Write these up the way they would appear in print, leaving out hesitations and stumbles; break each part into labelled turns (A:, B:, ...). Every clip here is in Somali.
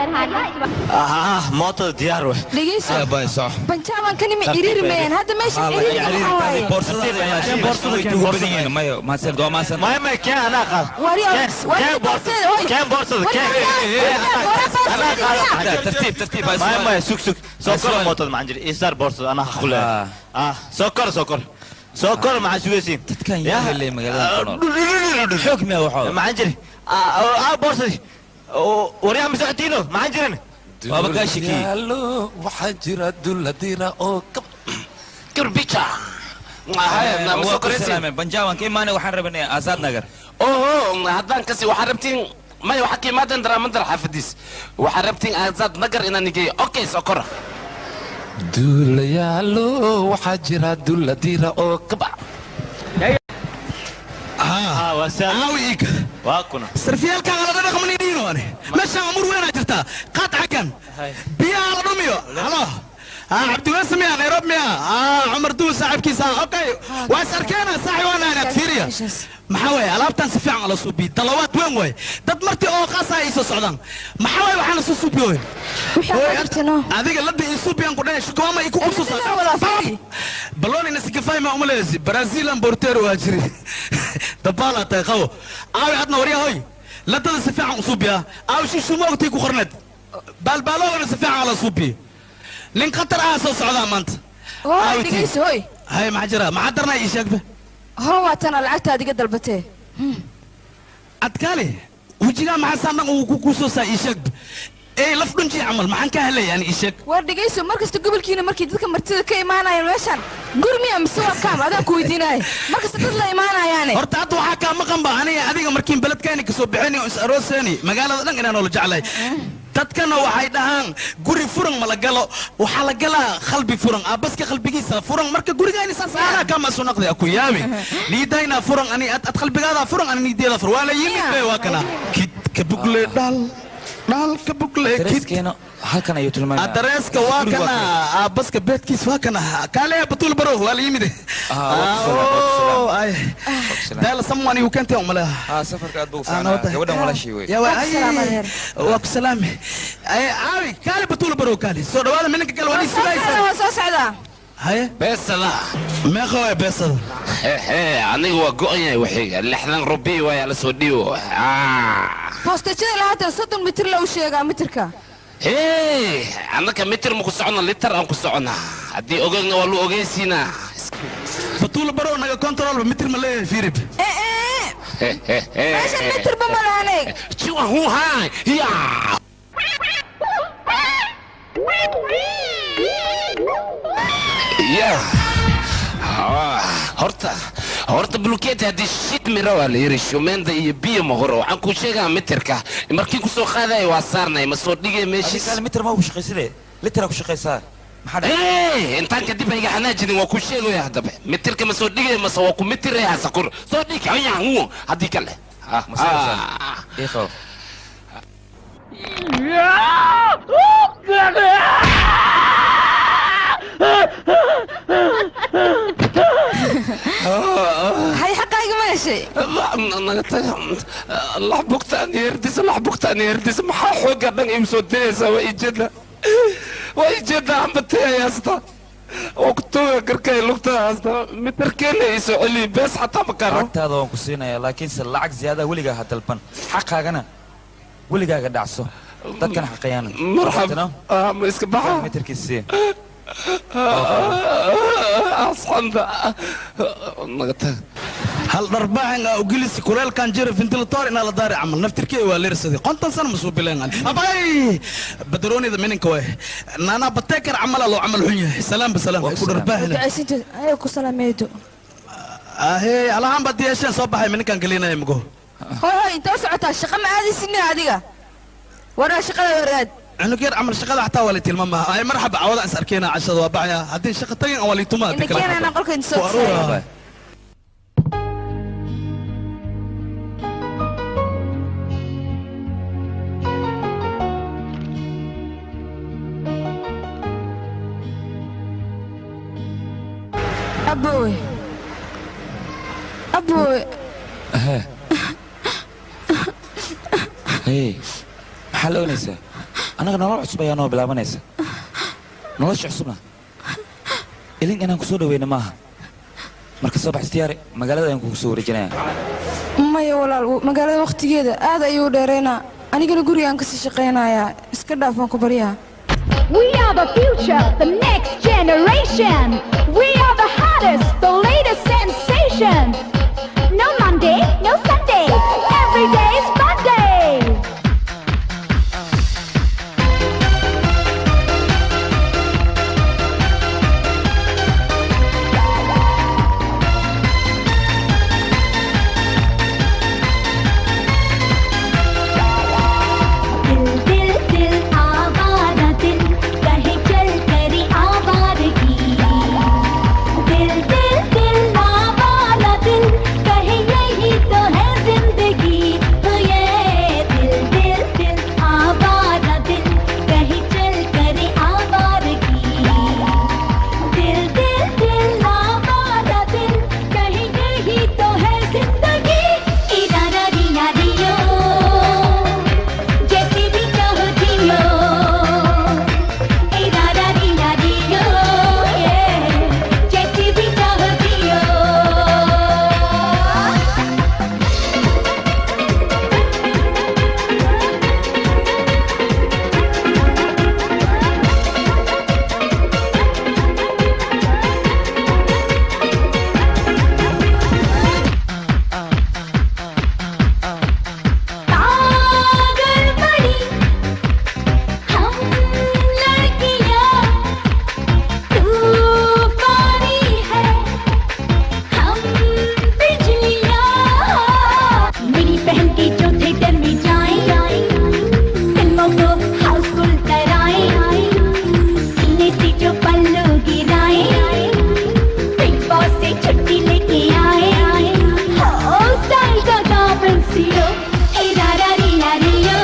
A: Ah, mootada diyaar wey.
B: Dhegeyso.
C: Bay soc.
B: Banjaaban kanimi ciriiri meeyaan hadda meesha ciriiriga maxaa waaye?
C: Maya, mahadsanid, waa mahadsan.
A: Maya, maya, keen, anaa qaad.
B: Wari
A: Keen boorsada, keen boorsada, keen. Anaa qaad.
C: Tartiib, tartiib.
A: Maya, maya, sug, sug, soo kor mootada. Maxaan jira isaar boorsada anaa xaqu leeyahay. Ah, soo kor, soo kor, soo kor. Maxaa sugaysiin?
C: Dadkan yaa helay magaalada ku nool? Xoog miya waxooda?
A: Maxaan jiri ah boorsadii waryaa masocotiino? Maxaan jirin?
C: Waaba kaa shakiyey.
D: Yaalo, waxaa jira duladira oo gabar bija.
C: Waa ku salaameen. Banjaaban ka imaanay, waxaan rabanay Aasaad Nagar.
D: Oho, haddaan kasi waxaa rabtiin, maya, waxaa ka imaadeen Daraamandar xaafadiis. Waxaa rabtiin Aasaad Nagar inaan igeeyo. Okay, soo kora. Duulayaalo, waxaa jira duladira oo kaba.
E: Aawi iika.
A: Waa kuna.
E: Sarfiyaalkan ala dhaqmanidhiino ane meeshaan amur weynaa jirtaa. Qaad xaggan biyaha la dhumiyo. Halo, Cabdiwaasi miya? Nairobi miya? Cumar Duul saaxiibkiisa. Okay, waa is arkeena saaxi waana inaad fiiriya. Maxaa waaye alaabtan si fiican la suubiyi, dalawaad weyn waaye, dad marti oo qaasa ay soo socdaan. Maxaa waaye waxaan la soo suubiyoy? Adiga ladda ii suubiyan ku dhahay shukuama ii ku kusuusaa balonina sikafay ma umaleysi Brazilian bortero waa jiri dabaala tahay qabo. Aawi adna warya hoy, ladada si fiican u suubiyaa. Aawi shishu ma ogtay ku qorneed baalbaaloogana si fiican la suubiye. Nin khatar ah soo socdaa maanta.
B: Hoy, dhegeyso, hoy.
E: Hay, maxaa jira? Maxaa darnaa? Ii sheegba.
B: Hoo, waa tana lacagtaad iga dalbatee.
E: Adkaale wejigaa maxaa saan dhan uu ku kuusoosaa? Ii sheegba ey, laf dhunjii camal maxaan ka helay ani? Ii sheeg.
B: War dhegeyso, mar kasta gobolkiina markii dadka martida ka imaanayaan meeshaan gurmiya mise waa kaam? Adaan ku weydiinaya, mar kasta dad la imaanayaane.
E: Horta hadda waxaa kaa maqan ba aniga adiga markiin beledkayni kasoo bixini oo is arooseeni magaalada dhan inaan oola jeclahay. Dadkana waxay dhahaan guri furan ma la galo, waxaa la galaa qalbi furan. Aabbaska qalbigiisa furan, marka gurigayni saas aanaa kama soo naqdi aku yaabi niidaynaa furan ani ad qalbigaada furan, ani niideeda furan. Waa la yimid be, waa kana kid ka bugle dhal dhal ka bugle kid.
C: Dareeskeena halkan ayuu tilmaamaya.
E: Adareeska waa kana, aabbaska beedkiis waa kana. Kaale Batuul barow, waa la yimid. Daala someone you can't tell umaleha.
C: Ah, safarka aad buu fiicnaa. Gabadhan walaashii wey.
E: Ya waa ku salaame. Caawi kaale Batuul barow, kaale soo dhawaada minanka gal waa sugaysa.
B: Waa soo socdaa.
E: Haye.
D: Beesada.
E: Meeqa waay beesada?
D: Hehe, aniga waa go'an yahay waxayga 60 rubi waaya, la soo dhiibo.
B: Boostajada ilaa hadda 30 mitir la u sheegaa mitirka.
D: Hee, annaka mitir ma ku socona, litar aan ku soconaa. Haddii ogeegna waa lu ogeysiinaa.
E: Batuul barow, naga control mitir ma leeyahay fiirib.
B: Meeshan mitirba ma lahanay.
D: Chihuahua ya. Ya horta, horta bulkeeti haddii shid miro waa la yiri shumeenda iyo biyo ma horo. Waxaan kuu sheegaa mitirka markii kusoo qaadaya waa saarnay, ma soo dhigay meeshiis.
C: Mitir ma ku shaqayside, litira ku shaqaysaa.
D: Hey, intaan kadib ayga xanaajinin, waa ku sheegaya haddaba mitirka ma soo dhigay mase waa ku mitiraya sakur soo dhig hayahu haddii kale.
C: Ii qabo.
B: Hay, xaqayga ma heshay?
D: Lax bugtaan herdisa, lax bugtaan herdisa. Maxaa xoogga dhan iim soo dayaysaa? Waa ijeeda, waa ijeeda ambatee haysta waqtuga garkay lugta haysta mitarkeena isoo celi bees xataa ma karo.
C: Lacagtaada waan ku siinayaa, laakiinse lacag ziyaada weligaa ha dalban, xaqaagana weligaaga dhacso, dadkana xaqayaan.
D: Marxab, ma iska baxa.
C: Mitarkiis sii.
D: Asxanta naga tag.
E: Hal dharbaaxin aa ugilisi kuleelkan jira ventilator inaa la daari camal naftirkey waa leersaday 50 sano masuu bileen ani abay badaroonida mininka waay naanaa bateekar camala loo camal xun yahay. Salaam basalaam ku dharbaaxin.
B: Ducaysinta ay ku salaameedo.
E: Ahee, alahaan baad yeesheen soo baxay mininkan gelinaya mugo.
B: Hoy, hoy, intee u socotaa? Shaqa ma aadaysidna adiga? Waraa shaqada waraad.
E: Cunug yar camal shaqada xataa waa la tilmaamaha. Ay, marxaba, cawada is arkeenaa cashada waa baxaya haddii shaqa tagin waa liitumaa.
B: Ina keenana qolka inta soo tusaayo. Abowe, abowe.
C: Hey, maxaa la oonaysaa? Annaga nolol cusub ayaa noo bilaabanaysa. Nolosha cusubna ilin inaan kusoo dhaweyna maaha. Marka soo bax istiyaari, magaalada ayaan kugu soo wareejinayaa.
B: Maya walaal, magaalada wakhtigeeda aad ayuu u dheeraynaa, anigana gurigaan kasii shaqaynayaa. Iska dhaaf, waan ku baryaa.
F: We are the future, the next generation. We are the hottest, the latest sensation. No Monday, no Sunday. Every day is fun day.
G: दिल दिल दिल आवारा दिल कहे चल करे आवारगी। दिल दिल दिल आवारा दिल कहे यही तो है जिंदगी। तो ये दिल दिल दिल आवारा दिल कहे चल करे आवारगी। दिल दिल दिल आवारा दिल कहे यही तो है जिंदगी। इरारा रिया रियो जैसे भी चाहो जियो। इरारा रिया रियो ये जैसे भी चाहो जियो। पागल बड़ी हम लड़कियां, तूफानी है हम बिजलियां। मेरी बहन के जो थिएटर में जाए, फिल्मों को हाउसफुल कराए, सीने से जो पल्लू गिराए, बिग बॉस से छुट्टी लेके आए। हो स्टाइल का दामन सियो, इरारा रिया रियो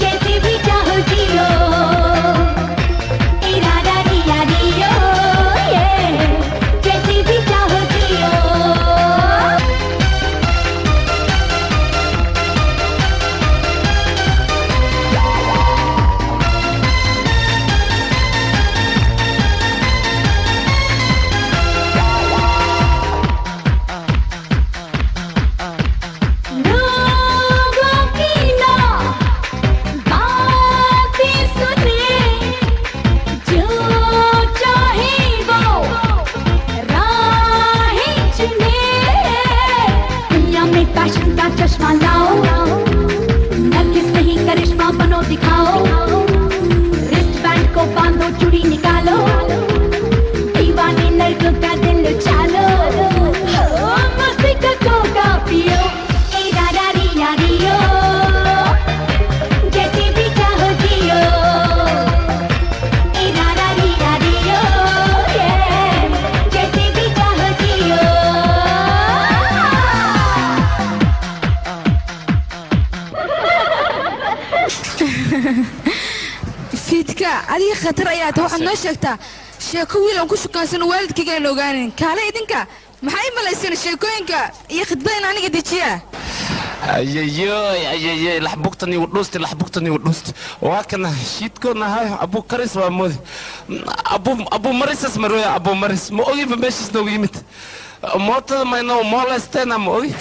G: जैसे भी चाहो जियो। इरारा रिया रियो ये जैसे भी चाहो जियो। लोगों की ना बातें सुने, जो चाहे वो राहें चुने। दुनिया में फैशन का चश्मा लाओ, नरगिस नहीं करिश्मा बनो दिखाओ। रिस्ट बैंड को बांधो, चूड़ी निकालो, दीवाने लड़कों का दिल उछालो। हो मस्ती का कोका पियो, इरारा रिया रियो जैसे भी चाहो जियो। इरारा रिया रियो ये जैसे भी चाहो जियो।
B: Fiidka, adiga khatar ayaa ta. Waxaad noo sheegtaa sheeko wiil aan ku shukaansano, waalidkayga aan ogaanin. Kaale idinka, maxaa ii malayseen sheekooyinka iyo khidbada in aniga dejiya?
D: Ayeyoy, ayeyoy, laxbugtan igu dhuusti, laxbugtan igu dhuusti. Waa kana shiidkoona hayo. Abuu karis waa moodi, abu abuu marisas marooya, abuu maris ma ogiba meeshiis noogu yimid. Mootada mayno moolesteena ma ogi.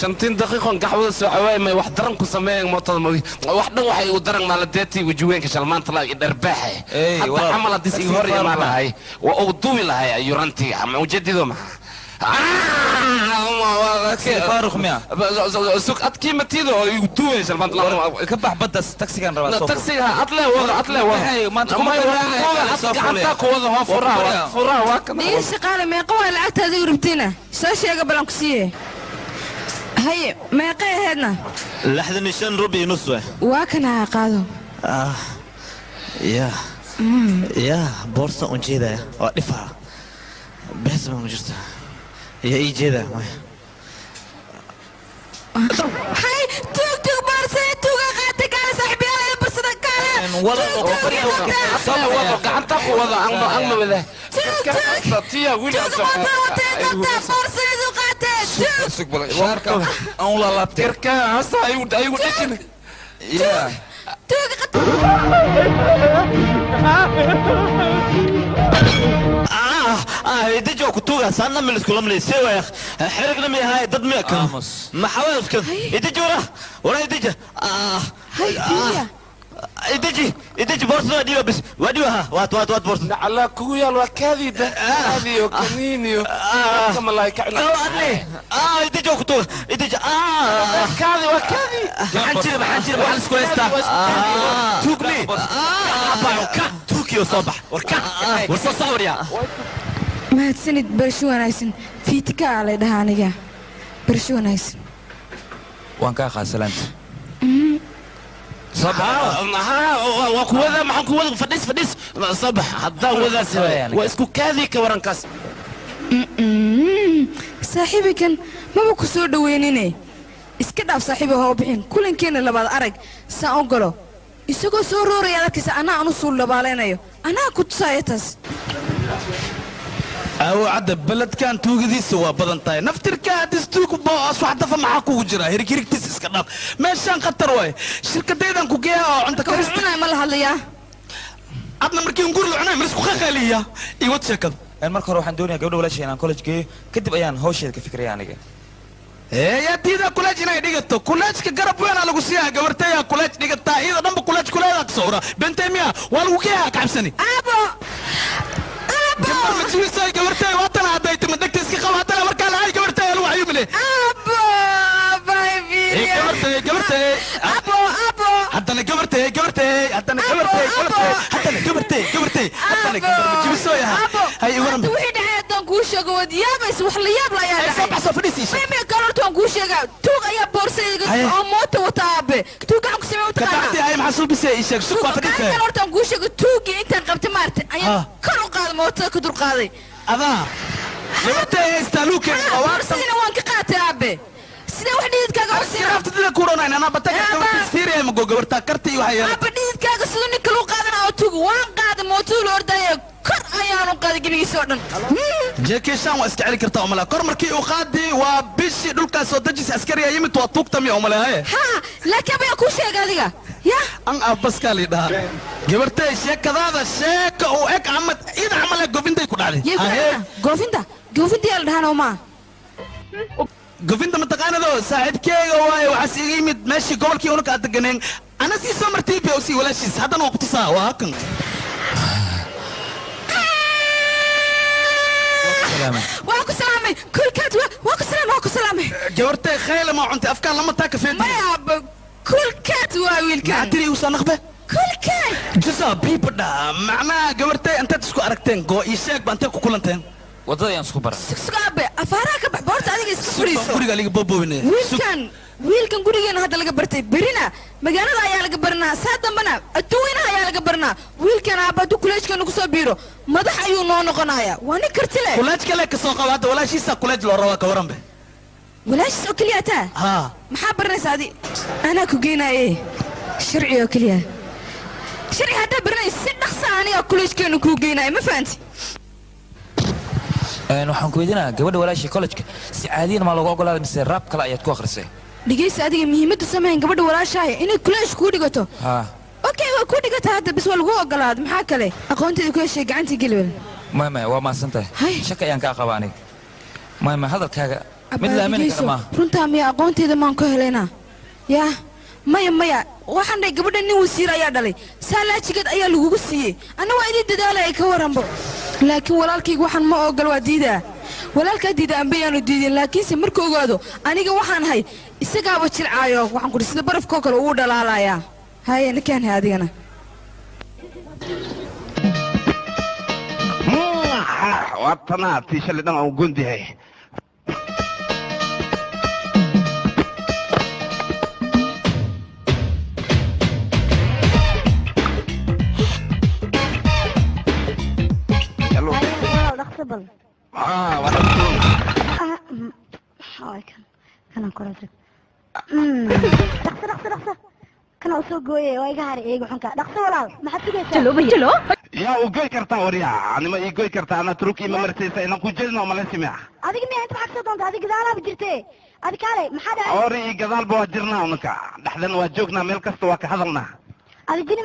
D: 50 daqiiqon gaxwada soo cawaay, may wax daran ku sameeyan mootada ma ogi. Wax dhan waxay igu daran maaladeetii wajiweenka shalmaanta la dharbaaxay.
C: Ey,
D: hadda
C: walaal,
D: camal haddis iga
C: taxi
D: hor imaan
C: faaruq.
D: Lahay waa ugu duubi lahay ayurantii ama ujeedido maxaa?
C: Taxi faaruq miya?
D: Sug, adkii matiida oo igu duubay shalmaanta.
C: Ka bax baddas, taxigan rabaa soo.
D: Taxiga adle wada, adle wada.
C: Hey, maanta kuma garaacayo, kale soo fuulaya.
D: Gacanta ku wada hoo, furaha
C: Waa
D: furaha waa kana.
B: Dhiga shaqaale, meeqa waa lacagta adigu rabtiina? Soo sheega balan ku siiye. Haye, meeqay ahaydna?
A: 65 rubi nus we.
B: Waa kana, qaado.
A: Ah, ya ya, boorsa un jeedaya waa dhifaa, bees baan jirta ya ii jeeda maya.
B: Hay, tuug, tuug, boorsada tuuga qaatay! Kaale saaxiibayaal, ila barsada, kaale.
D: Adle wada, gacanta ku wada, angma angma wada.
B: Tuug, tuug.
D: Tiya wiil.
B: Tuuga mootada watee qabta, boorsadii qaatee, tuug!
C: Sug bal, shaarka aan u laalaabtay.
D: Garka hasta aygu dhejin.
C: Ya.
B: Tuug.
A: Idaji ku tuuga saanna mil isku lamlay see way xirigna mi hay dad mi kan ma xawaaskan idaji wara wara idaji
B: hay fiiriya
A: idaji idaji boorso wadiwa bis wadiwa ha waat waat waat boorso
D: ala kugu yaal waa kaadida kaadiyo kaniiniyo kama laay ka
A: cunaa idaji ku tuuga idaji
D: kaadi waa kaadi
E: maxaan jira maxaan isku haystaa tuugmi ka tuukiyo soo bax war ka war soo sawirya
B: mahadsanid barasho wanaagsan fiitika aa lay dhahaa aniga barasho wanaagsan
C: waan kaa qaasalaanta
D: waa kuwada maxaan kuwada fadhis fadhis sabax haddaan wadaas waa isku kaadii ka warankaas
B: saaxiibikan maba ku soo dhaweynine iska dhaaf saaxiibi hoo bixin kulankeena labaad arag saan u galo isagoo soo rooraya arkaysa anaa aan u suul dhabaaleynayo anaa ku tusaaya taas
E: awo cadda beledkan tuugadiisa waa badan tahay naftirka haddis tuug boos wax dafa maxaa kugu jira hirigirigtiis iska dhaaf meeshaan khatar waaye shirkadaydan ku geeya oo cunto karista
B: cunay ma la hadlayaa
E: adna markii unguur la cunay ma isku qaqaliya iyo wad sheekada
C: marka hore waxaan doonayaa gabadha walaashay inaan college geeyo kadib ayaan hawsheeda ka fikiraya aniga
E: yaa diidaa kuleej inay dhigato kuleejka garab weynaa lagu siiyaa gabartayaa kuleej dhigataa iyada dhanba kuleej kuleedaa ka sawra bentay miya waa lagu geeyaa kacabsani
B: aabo
E: gabar ma jibisaay gabartay waatana hadday timid dhegta iska qaba haddana markaa lahay gabartay lagu cayumile
B: aabo aabay
E: gabartay gabartay
B: aabo aabo
E: haddana gabartay gabartay haddana gabartay gabartay haddana gabartay gabartay haddana gabar ma jibisooy aha hay iwaran
B: wixii dhacay haddaan kuu sheego waad yaabaysa wax la yaab la ayaa dhacay
E: soo baxsoo fadhiisiisha
B: maya kale horta waan kuu sheegaa tuug ayaa boorsayga oo moota wata aabe tuug gacan ku samee u taqaanaa
E: kabacdi hay maxaa soo bisay ii sheeg sug waa fadhiisay
B: kale horta waan kuu sheego tuugii intaan qabtay maartay ayaan kor u qaaday mootada ka dur qaaday
E: adaa gabartay haystaa luukeen
B: boorsadina waan ka qaatay aabe sidee wax dhididkaaga
E: codsiinaftadida kuronayn anaa bataka gabartiis fiiriya mago gabartaa karti iyo waxay
B: aaba dhididkaaga siduu ninka lagu qaadanaa oo tuugi waan qaaday mootada la ordaya kor ayaanu qaaday gebigiisa oo dhan
E: jeekeshaan waa iska celi kartaa umale kor markii uu qaadi waa bishii dhulkaas soo dejis askariya yimid waa tuugtami umale haye
B: haa laakiin abayaa kuu sheega adiga ya
E: an abbaskaa lii dhahaa gabartay sheekadaada sheeka uu eg camad ida camale gofinday ku dhacday
B: goofinta goofinta yaa la dhahaan maa
E: gofinta mataqaanado saaxiibkeega waaye waxaas iga yimid meeshii gobolkii unaka aad deganeen ana sii soo martay b o c walaashiis haddana waa kutusaa waa hakan
B: waa ku salaamay kulkaad waa ku salaamay waa ku salaamay
E: gabartay khayla ma cuntay afkaan lama taa kafeeti
B: maya aabba kulkaad waa wiilkaan
E: maxaa tiri uusaa naqbe
B: kulkaad
E: jasa biibadha macnaha gabartay intaad isku aragteen goo ii sheeg ba intay ku kulanteen
C: waddada ayaan isku baran
B: sug aabe afaaraha ka bax boorta adiga iska fadhiiso
E: guriga liga boobobine
B: wiilkan wiilkan gurigeena hadda laga bartay berina magaalada ayaa laga baranaa saa dambana adduweynaha ayaa laga baranaa wiilkan aabba hadduu kuleejkeenu kusoo biiro madax ayuu noo noqonayaa waa nin karti leh
E: kuleej kale ka soo qaba hadda walaashiisa kuleej loo rabaa ka waran be
B: walaashiis oo keliya taa
E: haa
B: maxaa baranaysaa adi anaa ku geynaye sharci oo keliya sharci haddaa baranaysa si dhaqsa anigaa kuleejkeenu kuu geynaya ma fahanti
C: waxaan ku weydiinayaa gabadha walaashii college-ka si caadiyan maa looga ogolaaday mise raab kale ayaad ku akhrisay
B: dhegaysa adiga muhiimadda samayn gabadha walaashaaya inay kuleesh kuu dhigato
C: haa
B: okay waa kuu dhigataa hadda bis waa lagu ogolaaday maxaa kale aqoonteeda ku heshay gacantii gelibel
C: maya maya waa mahadsan tahay shaka ayaan kaa qabaa aniga maya maya hadalkaaga mid la aamini kara maaha
B: runtaa miya aqoonteeda maan ku helaynaa yaa maya maya waxaan dhahay gabadha nin wasiir ayaa dhalay saalaajigeed ayaa lagugu siiyey anna waa idin dadaalaya ka waranbo laakiin walaalkayga waxaan ma ogol waa diidaa walaalkaa diida ambayaanu diidin laakiinse marka ogaado aniga waxaan ahay isagaaba jilcaayo waxaan kudhi sida barafkoo kale uu dhalaalayaa haye ninkaan hay adigana
D: waa tanaa tii shalay dhan aan gundihay yaa u goy kartaa waryaa anima ii goy kartaa anaa turuk ima martaysa inaan ku jeedno malaysimia
F: adiga miyaa inta maxaa kasoo doonta adiga gadaalaaba jirte adi kaale maxaa dhacay
D: ori ii gadaalba waa jirnaa unaka dhexdana waa joognaa meel kasta waa ka hadalnaa
H: Adi jini.